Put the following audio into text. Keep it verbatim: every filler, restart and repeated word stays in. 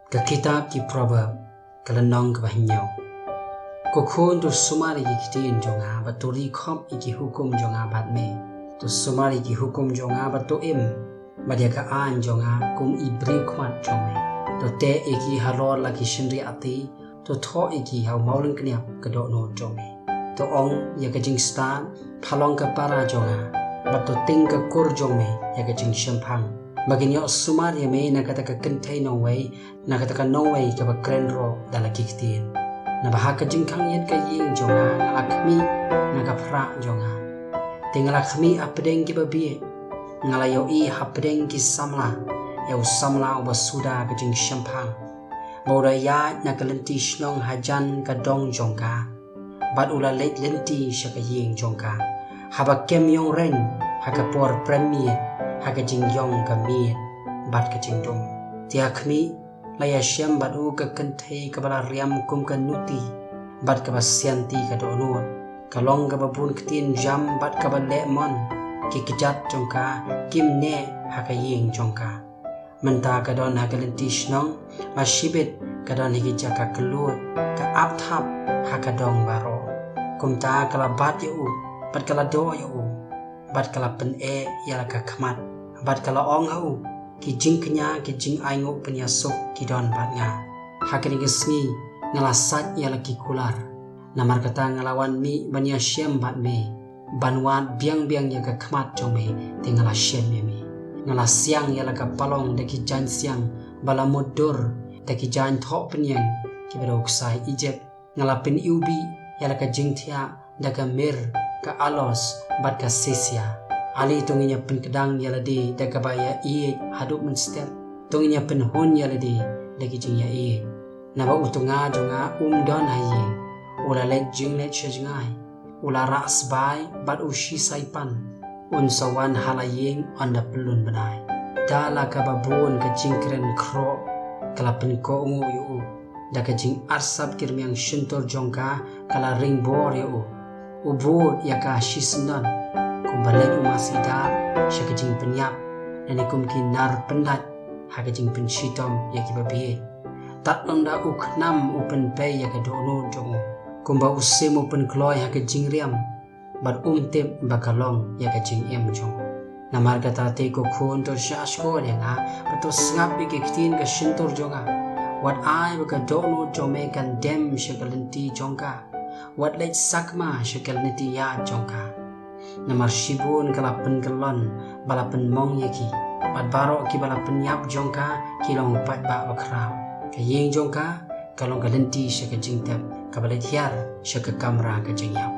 Ka kitab ki Proverb, ka lynnong kaba hynñiew. Ko khun, to sumar ïa ki ktien jong nga, bad to ri khop ïa ki hukum jong nga bad me. To sumar ïa ki hukum jong nga bad to im, bad ïa ka aiñ jong nga kum i briew khmat jong me. To teh ïa ki halor la ki shynriahti, to thoh ïa ki ha u mawlyngkniap ka dohnud jong me. To ong ïa ka jingstad, pha long ka para jong nga, bad to tieng ka kur jong me ïa ka jingshemphang. Ba kin ïoh sumar ïa me na kata ka kynthei nongwei, na kata ka nongwei kaba kren roh da la ki ktien. Naba ha ka jingkhang ïit ka ïing jong nga, nga la khmih na ka phrah jong nga. Te nga la khmih hapdeng kiba bieit, nga la ïohi hapdeng ki samla ïa u samla uba suda ka jingshemphang, ba u da ïaid na ka lynti shnong hajan ka dong jong ka, bad u la leit lynti sha ka ïing jong ka, haba kem ïong reng, ha ka por prem miet, ha ka jingïong ka miet bad ka jingdum. Te ha khmih, la ïashem bad u ka kynthei kaba la riam kum ka nuti, bad kaba sianti ka dohnud, ka long kaba bun ktien jam bad kaba leh mon. Ki kjat jong ka kim neh ha ka ïing jong ka. Mynta ka don ha ka lynti shnong, la shibit ka don ha ki jaka kylluid, ka ap thap ha ka dong baroh. Kumta ka la bat ïa u, bad ka la doh ïa u, bad ka la pyneh ïa la ka khmat, bad ka la ong ha u, ki jingkñia, ki jingainguh pynïasuk ki don bad nga. Ha kane ka sngi nga la sait ïa la ki kular. Namar kata nga la wan mih ban ïashem bad me, ban wad biang biang ïa ka khmat jong me, te nga la shem ïa me. Nga la siang ïa la ka palong da ki jaiñ siang ba la mutdur, da ki jaiñ thoh pynïeng kiba da u ksai Ijipt. Nga la pyniwbih ïa la ka jingthiah da ka mir, ka alos, bad ka sesia. Ale to ngin ïa pynkdang ïa lade da kaba ïaieit haduh mynstep. To ngin ïa pynhun ïa lade da ki jingïaieit. Naba u tnga jong nga um don ha ïing, u la leit jingleit sha jngai, u la rah sbai bad u shisai pan. Un sa wan ha la ïing ynda pynlun bnai. Da la kaba bun ka jingkren khroh ka la pynkohnguh ïa u, da ka jingarsap ki rmiang shyntur jong ka ka la ring bor ïa u. U bud ïa ka shisyndon, kumba leit u masi dap sha ka jingpynïap, lane kum ki nar pyndait ha ka jingpynshitom ïa kiba bieit. Tad ynda u khnam u pynpei ïa ka dohnud jong u, kumba u sim u pynkloi ha ka jingriam, bad um tip ba ka long ïa ka jingim jong u. Namar kata te ko khun, to shahshkor ïa nga, bad to sngap ïa ki ktien ka shyntur jong nga. Wat ai ba ka dohnud jong me kan dem sha ka lynti jong ka. Wat leit sakma sha ka lynti ïaid jong ka. Namar shibun ka la pynkyllon ba la pynmong ïa ki, bad baroh kiba la pynïap jong ka ki long paidbah bakhraw. Ka ïing jong ka ka long ka lynti sha ka jingtep, kaba leit hiar sha ka kamra ka jingïap.